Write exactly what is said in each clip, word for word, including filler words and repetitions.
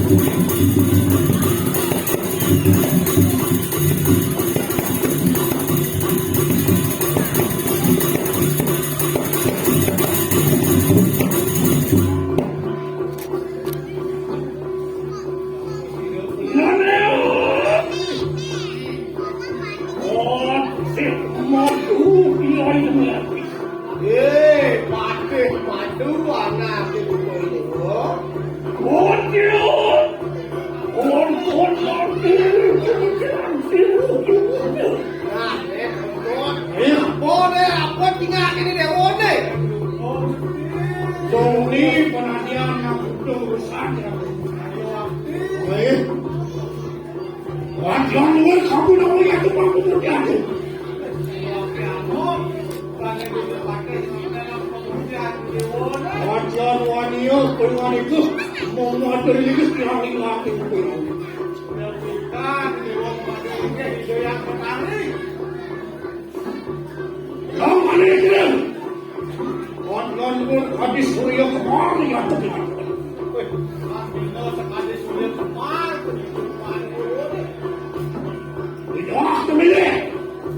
Eh, patih madu anake buka ini, oh. Nah, eh, kentut. Eh, apa deh, apa tinggal ini deh, oh, nih. Doni penadian yang udah urusan ya. Eh. Wajar luwih kamu namanya itu mampu terjadi. Wajar wani yo, kowe wani ku, mau ngatur iki sekarang ini lagi. Bukan, ini wong mati ini, ini yang menarik. Yang mana itu? Kon-kon pun habis surya kemari ya, teman. Wih, Ardina sekali surya kemari, begitu kemari. Tidak, teman.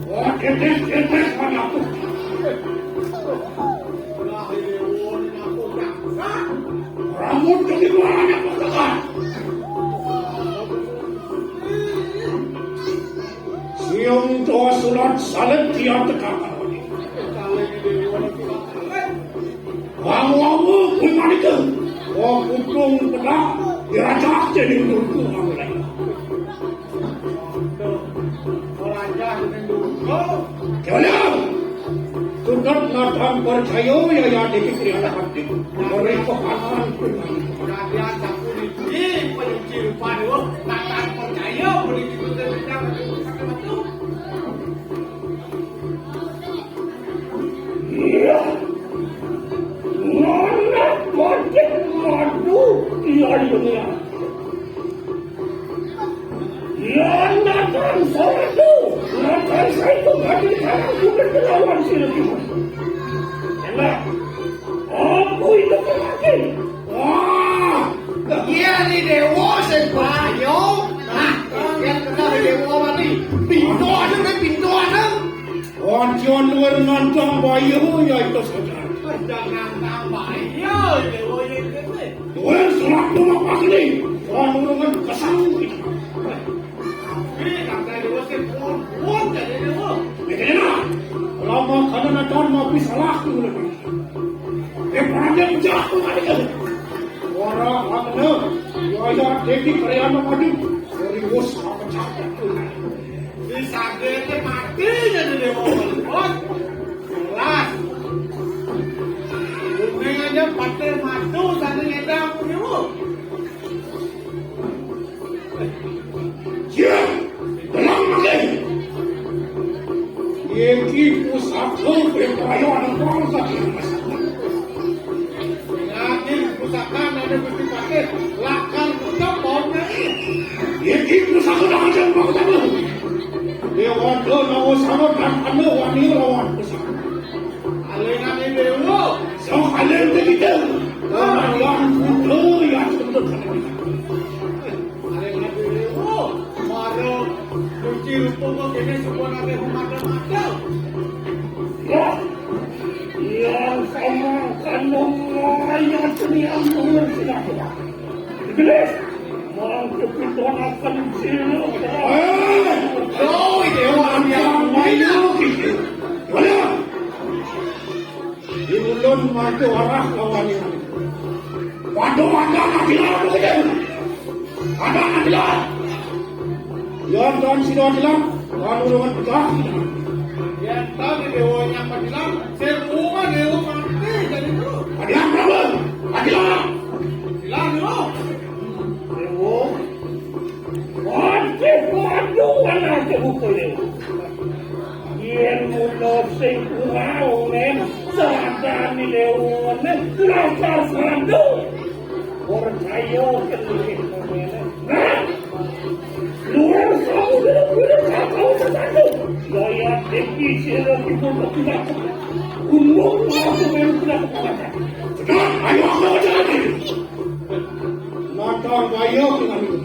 Oh, tetes, tetes, mana aku? Lah, ini wong aku tak. Rambut jadi warnanya pekat. Siung to sulat salet dia tekan. Wawu-wawu kuwi manika. Wong kudung pedak dirajak jadi nunggu kamu lagi. Jaya! Sudah nadang percaya ya ya dikit ya hati. Mereka pasangan kuwi. Perhatian satu niki, pencuci rupa dulu, nadang percaya, boleh gitu, saya bilang, satu. Iya. Mana makin madu, iya, iya. Ya, nadang sore tu. Nadang saya tu, bagi sekarang juga kelawan si lagi. Enak. Aku itu lagi. Wah, iya ni dewa sing bayo. Nah, yang kena dewa mati. Pintu ada ni, pintu ada. Ojo luar nantang bayo ya itu saja. Jangan tambah iya dewa yang kena. Luar surat rumah pasti. Orang urungan kesang. Tapi kata dewa sing pun, pun jadi dewa. Mikirnya, lama karena nantang mau salah tu. Dia pernah dia menjatuh kali ke. Ora ana, wayah iki kriana madu, serius apa capek tuh. Di sagete mati jadi dewa. Jelas. Bumi aja mati madu sana nyedang dulu. Ya, tenang lagi. Iki pusaka bebayo ana bangsa. Lagi pusaka nang Gusti Patih, lakar tetep bawa nyai. Iki pusaka nang aja bangsa. Dewa do nawa sama dan anu wani lawan pusaka. Alingane dewa. Sok aling kita. Orang yang kudu ya tentu. Arep ngadewe, oh, maro cuci rupa kok kene suka nate mata-mata. Ya, yang sama kandung ayat seni yang mengerti. Iblis, mau kepintaran akan sini. Eh, oh, ini orang yang main gitu. Mana? Di ulun maju arah kawan ini. Waduh, ada anak gila apa gitu? Ada anak gila. Yang dan sida gila, lalu dengan pecah. Yang tadi dewanya apa gila? Serbuan dewa mati jadi itu. Ada yang berapa? Ada gila. Gila dulu. Dewa. Waduh, waduh, anak buku ini. Yen mula sing kurang, men, sadani lewone, lakar sandu. Percaya kelih, men. Nah, luar samudra, luar kau sandu. Gaya tinggi sira kita tidak. Gunung aku men tidak kekuatan. Sudah, ayo aku jalan. Maka Ayo, dengan itu.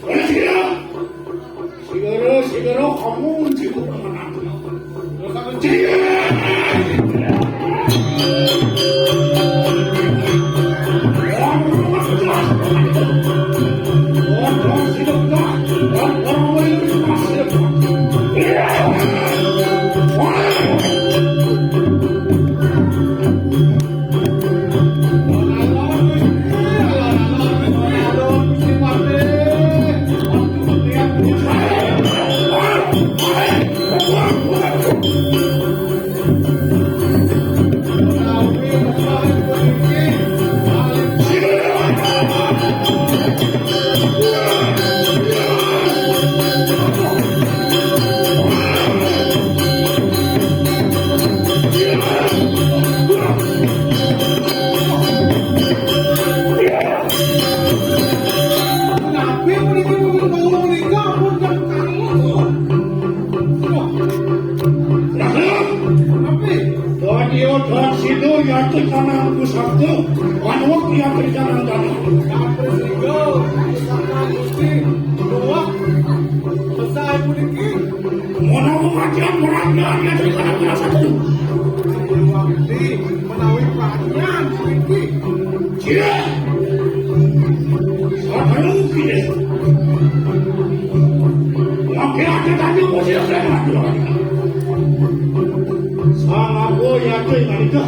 Oleh segera. Segera, segera, kamu sibuk dengan aku. Nabi puniki mungkin kula menika pun yang kalah. Wah. Nah, Nabi. Dadi otak situ yaitu tanah pusaka, manuk yaitu tanah tanah. Sampai sehingga pusaka Gusti dua besar puniki. Menawi kajian peradilan yaitu tanah tanah satu. Waktu menawi peradilan puniki. Iya. Satu kide. Laki-laki tadi mesti saya mati. Sang apa ya tuh yang itu?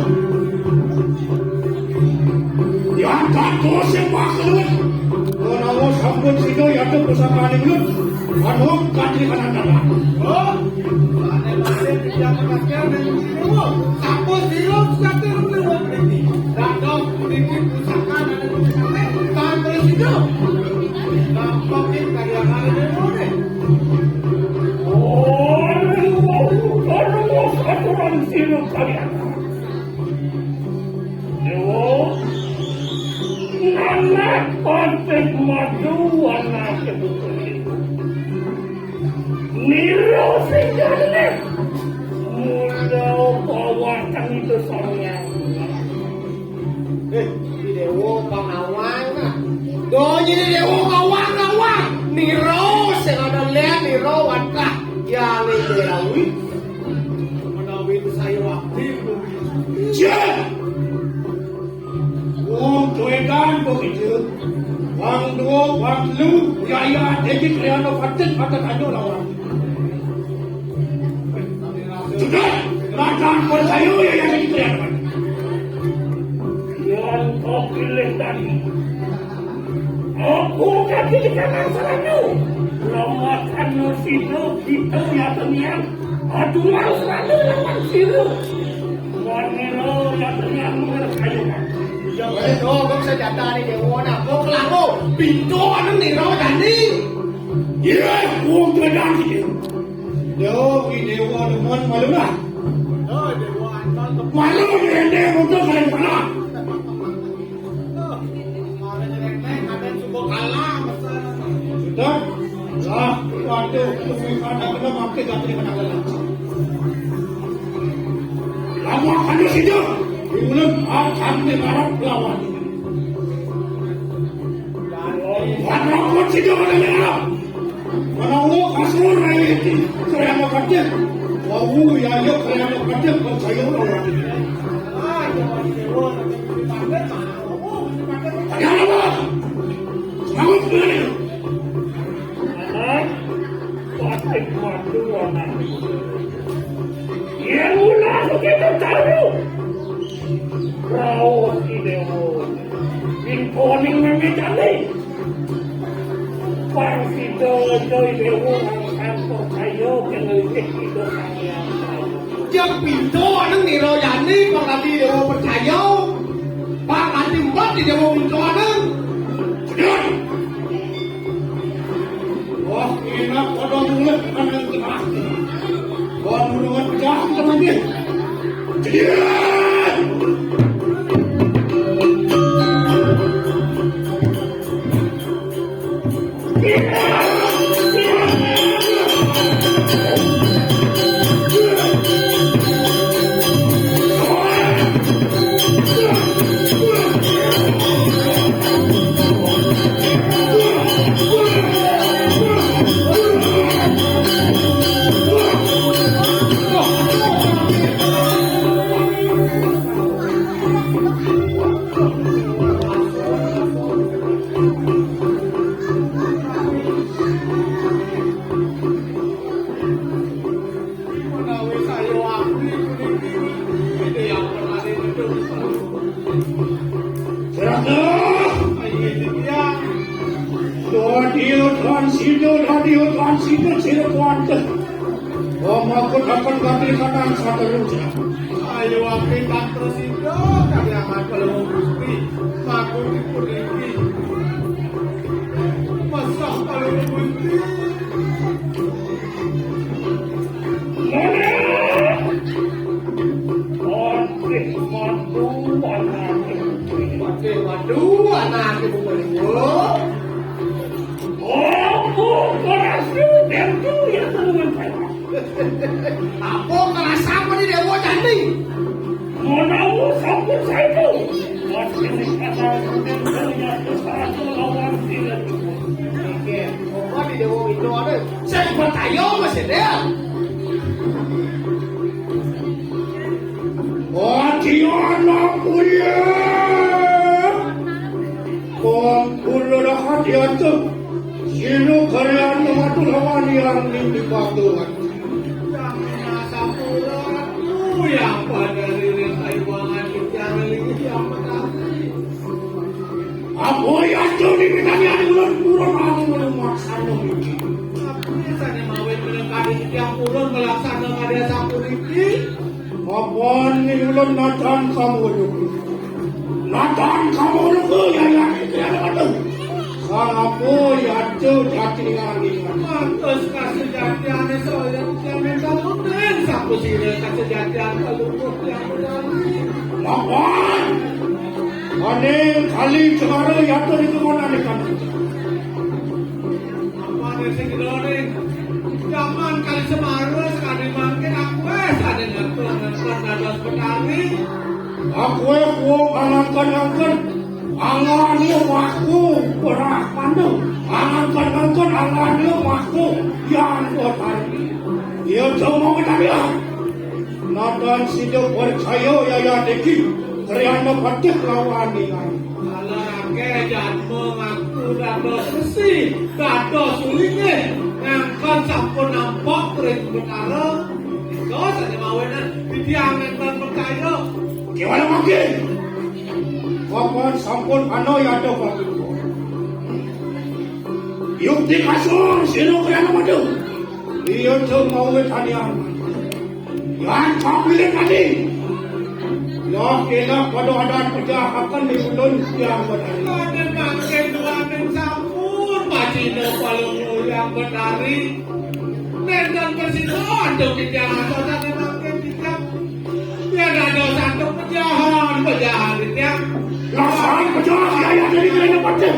Yang tak kosong banget. Menawa sampun sida ya tuh pusaka ning. Aduh, kaki kanan kanan. Oh, ane masih tidak pakai ning. Sampun sira sate ning. Dadok niki pusaka ning. Tan terus itu. Nampak ini karya ning. Oh, aturan sira kalian. Dewa, anak Patih Madu, anak Kebutuhan. Niro sing jaleh. Mula pawatan itu sampeyan. Eh, di Dewa Panawang. Donya di Dewa Kawang-kawang. Niro sing ada lihat, Niro wantah. Ya, le Dewi. Menawi saya waktu. Cek. Wong tuwekan kok gitu. Wong dua, wong telu, ya, ya, jadi kriano paten, paten anu lawan. Sudah, makan percaya ya, ya, jadi kriano paten. Yang kau pilih tadi. Aku kaki di kanan selalu. Lamakan sida kita ya tenian. Aduh, mau selalu lawan sira. Wanita ya tenian mengerti kayu. Ya, wis, oh, kok senjata ni dewa nak. Kok kelaku. Pintu anu nira tadi. Iya, wong tuwekan iki. Yo, ki dewa demen malu lah. Oh, dewa antal. Malu ni ende untuk kalian pernah. Sudah? Lah, waduh, kuwi anak kena mampir gak terima nak kena. Lama kan dia situ. Di bulan akan digarap lawan. Wan rokok situ ada yang Menawa kasur raya iki, saya mau kerja. Wau ya, ya, saya mau kerja, kok saya mau kerja. Ada apa? Semangat beli. Anak, pakai kuat dulu, anak. Yang mula begitu tahu. Raos idewo. Ing koning meme jane. Pang sida aja idewo kang percaya kang ngelih Ida Sang Hyang Prabu. Yang pintu aneng nira yani pang ati idewo percaya. Pang ati empat idewo pintu aneng. Bener. Wah, enak pada mulai kanan tengah. Wah, mulai pecah teman dia. Cediran! Ratu! Ayo, Ditya. Dadi utuhan sida, dadi utuhan sida, sira kuanten. Mamaku dapat bakti kadang sateluja. Ayo, api tantra sida, kami amat kalau Gusti. Maku dipun iki. Masah kalau Gusti. Mana? Aduh, aduh, aduh. Waduh, waduh, anak ibu berdua. Oh, oh, berhasil, tentu ya, teman-teman. Apa kerasa apa di Dewa Candi? Menawa sampun saestu, pasti kata tentu ya, satu lawan tidak cukup. Oke, apa di Dewa itu ada? Saya percaya, Mas Eder. Adiana kuya. Kong kula rahat yata. Sino karyan matu lawan yang nini batuan. Yang sampura tu yang pada diri saiwangan yang lagi yang menanti. Apa yata ni pitani adi ulun pura mau maksana iki. Apa ni sane mawit menengkadi tiang ulun melaksana karya sampun iki. Mapan ni ulun natan kamu lugu. Natan kamu lugu ya ya ya ya. Sangapa yata jati ngani. Mantus kasejatiane soya tiang minta rutin sapu sira kasejatian kalungguh tiang ulun. Mapan. Ane kali cemara yata di kemana ni kan. Apa ada sing gelore? Zaman kali Semara sekali mangkin aku eh sane ngatur ngatur dados petani. Aku eh kuwo angangkan-angkan angane waktu berah pandu. Angangkan-angkan angane waktu yang petani. Ya cuma petani. Natan sida percaya yaya deki. Kriana patih lawan dengan. Alah akeh jadma ngaku dados besi, dados ulingih, ngangkon sampun nampak ring Betara. Nika sane mawinan titiang nenten percaya. Kiwala mangkin. Papan sampun ana yada paduka. Yukti kasur sira kriana madu. Iya jeng mawit tanian. Lan kapiling tadi. Lah kena pada adat pejahaken di ulun tiang petani. Pada mangkin duaning sampun pacina palungguh yang betari. Nenten bersih antuk titiang atau tadi mangkin titiang. Yen ada satu pejahan, pejahan titiang. Laksana pejahan yaya dadi kena pacen.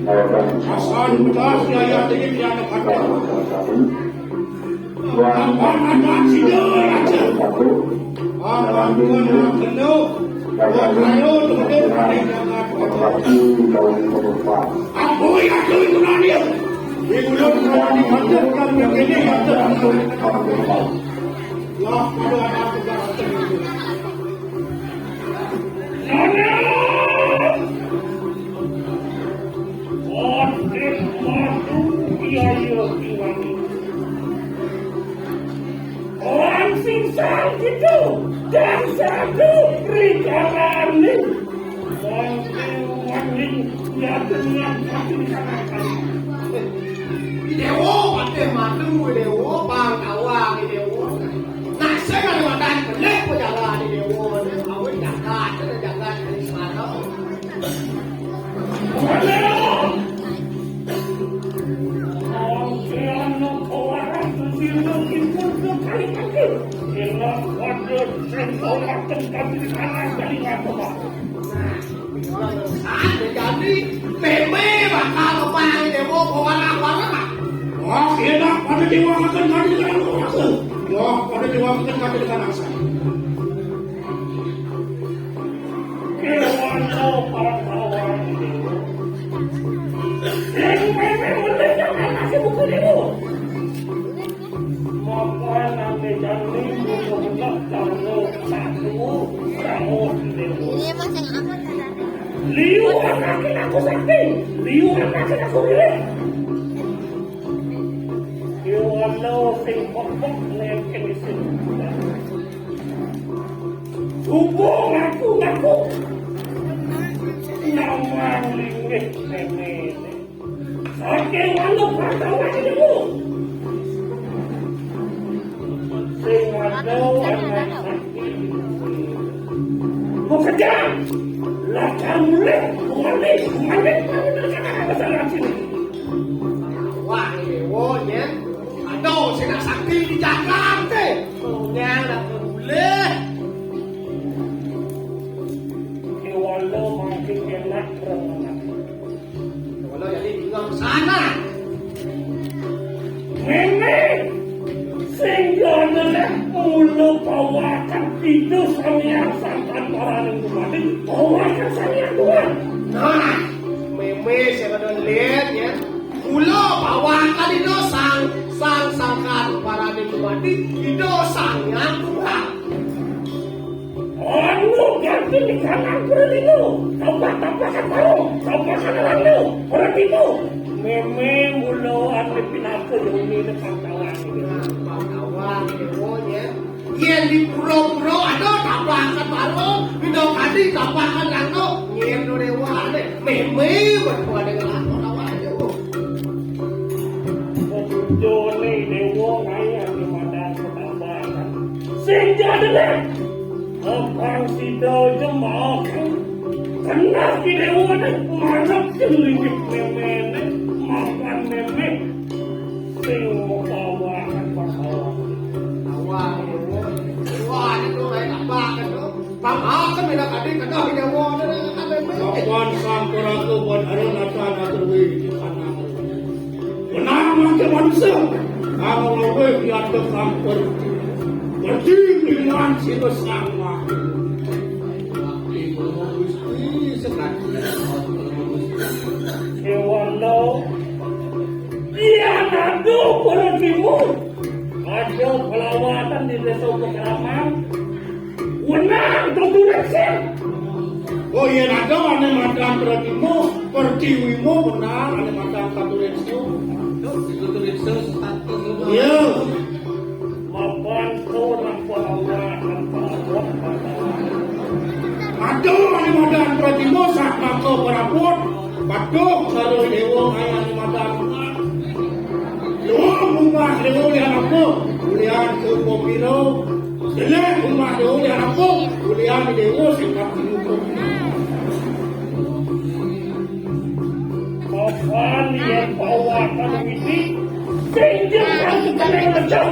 Laksana pejahan yaya dadi kena pacen. Ampun anak sida raja. Ampun kena. Ampun ya tu itu nani. Di bulan kena di mata kan begini mata. Lah pada anak sida raja. Aduh, madu biaya kiwani. Orang sing salah gitu, dan satu rikalani. Mangke wani ya dengan satu rikalani. Dewa, patih madu, Dewa, pang awang, Dewa. Nah, saya ada makan, beli pun jalan, Dewa. Awin jagat, ada jagat, dari semana. Jadi, meme bakal kepala dewa, bawa. Wah, enak, pada dewa akan kami dengan kuasa. Wah, pada dewa akan kami dengan asal. Dewan para kawan. Yang meme mending jangan kasih buku dewa. Maka nanti jani buku benak kamu satu, kamu dewa. Liu anakin aku sakti, liu anakin aku diri. Iwano sing pokok ning ing isin. Subuh ngaku-ngaku. Saking anu pertama ini, Bu. Sing ada anak sakti. Mau kerja? Lah, kamu leh, kembali, kembali, kembali, kembali, kembali, kembali, sini. Wah, ini, wo, ya. Aduh, sing sakti di Jakarta. Punya anak boleh. Kewala makin enak, Walau jadi bingung sana. Mémé, sing jana mula pawakan Ida Sang Hyang Sangkan Paraning Dumadi, pawakan Sang Hyang Tuhan. Nah, mémé sing ada lihat ya. Mula pawakan Ida Sang, Sang Sangkan Paraning Dumadi, Ida Sang Hyang Tuhan. Anu ganti di kanan kiri lino, tambah-tambahan baru, tambahan rano, ora timo. Mémé mula anu pinaka yoni ne pangkawan. Pangkawan, dewa, ya. Yén di pura-pura ada tambahan baru, pindah kali tambahan rano, yén do dewa ne. Mémé buat buat dengan apa kawan dewa. Jone dewa kaya anu madan tambahan. Sing jadene. Abang sida jemaah. Kenal ki dewa ne marep sing linggih mémé ne makan mémé. Sing bawa pahlawan. Awak dewa. Wah, itu lain apa kan tu? Pang akan beda kadi kena dewa ne kan mémé. Kapan sang keraku buat hari nata nata wih di kanan. Benang mangke manusia, kalau luwih diadegang perti, perti dengan sida sama. Kewala, iya nado para timur. Ada pelawatan di desa Pekraman. Wenang Katureksa. Oh, iya, nado ane madan Pertimu, Pertiwimu wenang ane madan Katureksa. Iya. Mapan to napa awak, napa awak, napa awak. Nado ane madan Pertimu sak maka berabot. Patuh karo dewa kaya ane madan. Dewa rumah dewa lian apa? Lian ke pemiro. Jelek rumah dia ulian apa? Ulian dewa sing pati hukum. Papan yang bawa kalau ini, sing jangan kekeneng lecak.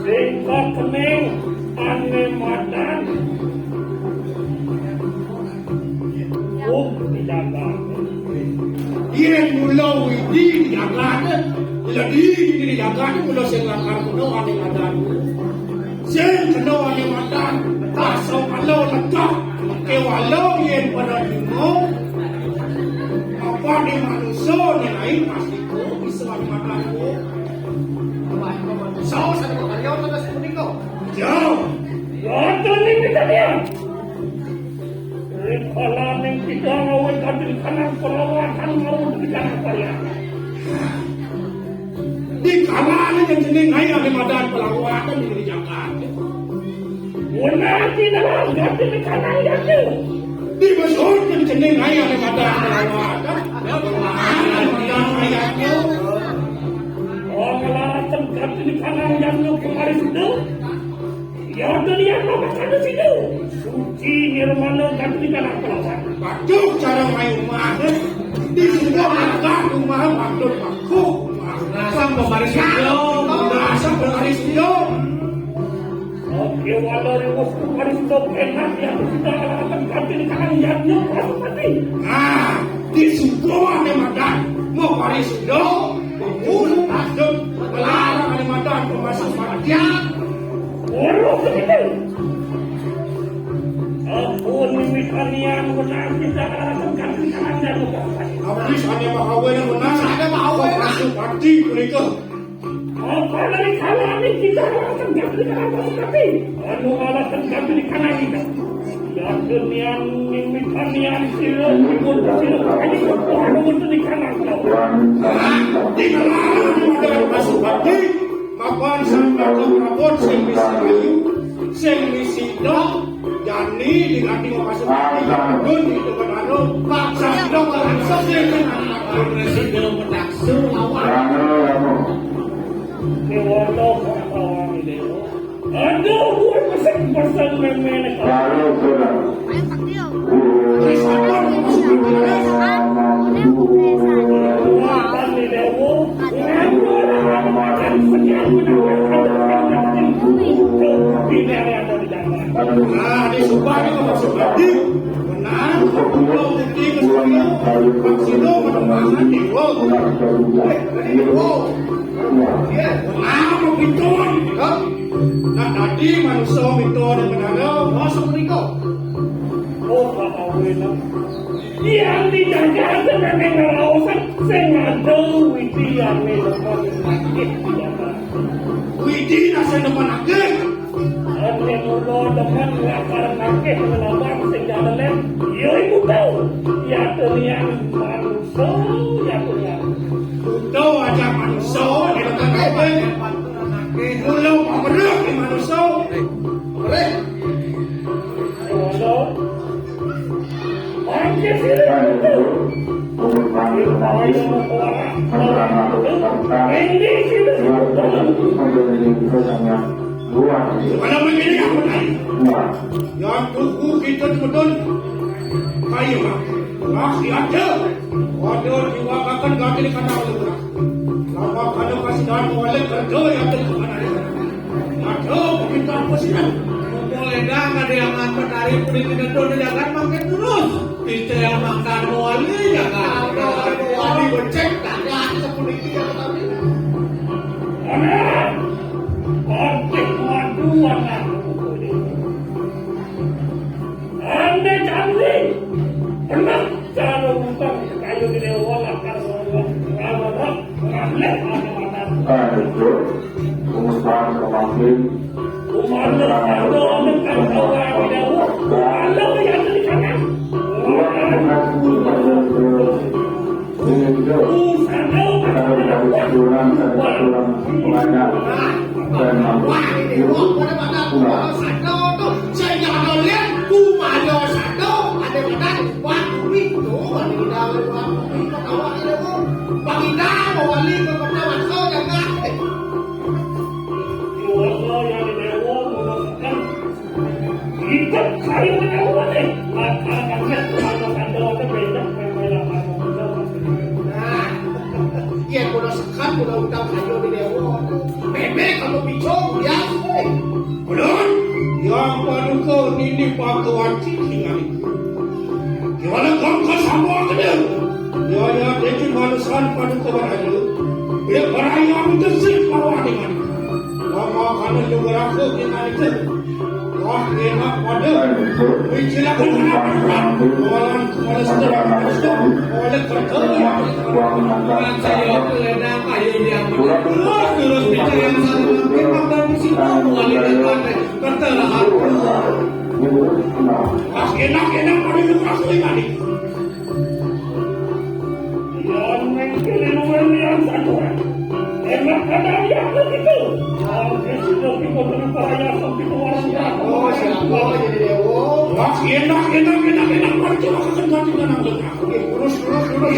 Sing kekeneng ane madan. Oh, di jagat. Yen mula widi di jagat, mula di, di jagat, mula sing lakar mula ane madan. Sing kena ane madan, tak song alo lecak, kewala yen pada dino, apa ne manusia ne lain pasti ko bisa ane madan ko. Saus ada karyawan ada seperti ko. Jauh. Waduh, ini kita dia. Rikala ning kita ngawen kati kanang peralatan ngawen di kanang parian. Di kamane yang jeneng ae ane madan pelawatan di Jakarta. Wenang ki dalam ganti di kanang jatuh. Di besut yang jeneng ae ane madan pelawatan. Ane madan ayatnya. Oh, ngelaratan ganti di kanang jatuh kemari sudah. Ya, dunia mama kada situ. Suci nirmana ganti kanang pelawan. Waduh, cara main rumah. Di semua makan rumah, waduh, aku. Rasa pemaris hijau. Rasa pemaris hijau. Oke, walau lewat pemaris hijau enak ya, kita akan ganti kanang yang nyok mati. Nah, di semua memang dah mau paris hijau. Pun adem melarang ada madan pemasa perhatian. Urus itu. Ampun, mimpi kalian menanti tak akan ganti tangan dan lupa. Habis ada bahawa yang menang. Ada bahawa yang masuk parti mereka. Apa dari kalangan kita akan ganti tangan masuk parti? Anu malah terganti di kanan kita. Yang demian mimpi kalian sila, ibu sila, ini semua anu untuk di kanan kita. Di kalangan ada masuk parti. Mapan sang bakal prabot sing misi ayu, sing misi dok, jani diganti mau masuk hati, pun itu benar, paksa dok, Sing anak-anak sing belum pedaksu lawan. Rano, rano. Déwa, ora tau ning déwa. Aduh, gue pesek-pesek mémé nih. Rano, rano. Wis sabar, Mas. Wah, kan ning déwa. Ah, ini sumpah ini, Mas. Menang, kalau bukti ke sini, Pak Sino menang, Pak Sino. Wah, betul. Nah, tadi manusia minta ada menara, masuk menikah. Oh, Pak Awin. Yang dijaga sebagai ngelawasan, sing ada widi yang minum. Widi nasa depan akhir. Ane mula demen lakar akeh ngelabang sing jalelen, ya iku tau. Ya teniang manusa, ya teniang. Buta aja manusa, ya teniang. Mula pemerah di manusa. Reh. Mula. Mangke sira. Mana begini aku tadi? Yang tuku kita betul. Kayu lah. Lah, ada. Ada jiwa akan ganti di kandang. Lama kada kasih dan oleh kerja yang terkena. Aduh, kita apa sih, kan? Mumpung ledang ada yang ngangkat dari puniki, tentu di jagat makin terus. Kita yang makan wali, ya kan? Wali becek, kagak ada puniki, ya kan? Anak, otik madu anak. Ane canggih, benar cara ngutang kayu di dewa lakar. Ah, itu. Pengusaha kemarin. Kalau dari orang, dari orang pengajar dan mampu. Wah, ini wong pada pada pulau satu tuh. Saya jangan lihat, pulau satu, ada benar. Wah, wih, tuh, ada benar, wah, wih, ketawa ada, wah. Bang Indah, mau balik ke kota Masuk, jangan. Jual yang di dewa, mau makan. Ikut saya menyewa nih. Makan, makan, makan, makan, makan, makan, makan, makan, makan. Nah, iya, kudu sekat, kudu utang kayu di dewa. Bebek kamu picong, ya, weh. Bener, yang paduka nini paduka wajib tinggal. Gimana kamu sama kena? Ya, ya, dia cuma alasan paduka beraya. Dia beraya mengesik lawan dengan. Lama kamu juga ragu dengan itu. Wah, enak pada. Wih, silakan, kenapa? Kawalan kepala sejarah, oleh kerja yang terus, terus bicara yang satu, kita dan di situ, wali dan partai, kerja lah. Wah, enak, enak pada yang terus ini. Yang mengkeliruan yang satu. Enak ada yang begitu. Yang sudah kita beri perayaan, kita orang. Siapa, siapa jadi dewa? Wah, enak, enak, enak, enak. Mari kita makan satu dengan yang lain. Oke, terus, terus, terus.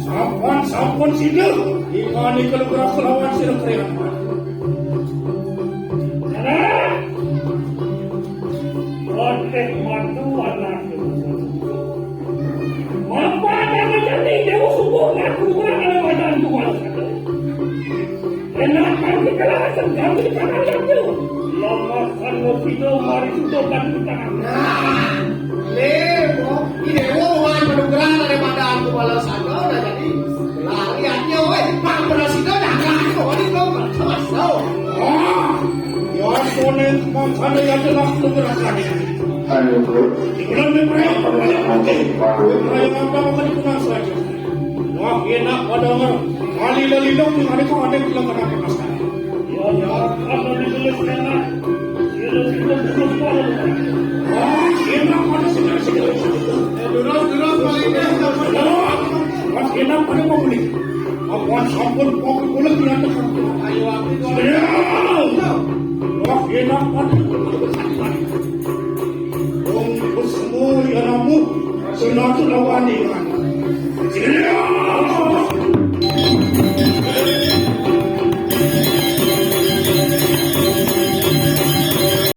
Sampun, sampun sida. Ingani kalau berasa lawan sida krian. Otek mantu anak. Mapa ada macam ni, dewa subuh ngaku kurang ada badan tu malas. Enak kan kita rasa kami di tanah yang tu. Lama kan mau kita mari sudah kan di tanah. Nah, lemo, ini dewa wan manugerah daripada aku malas ada. Lariannya, weh, Pak Presiden, jangan, weh, ini belum selesai. Ah, ya, soalnya makanya ya jelas tuh gerakannya. Ayo, bro. Di bulan Februari, Februari, oke. Februari apa, apa dikenal saja. Wah, enak pada orang. Kali lali dong, yang ada kok ada yang bilang kenapa, Mas? Ya, ya, apa ditulis enak? Ditulis itu terus, Pak. Ah, enak pada segala-segala.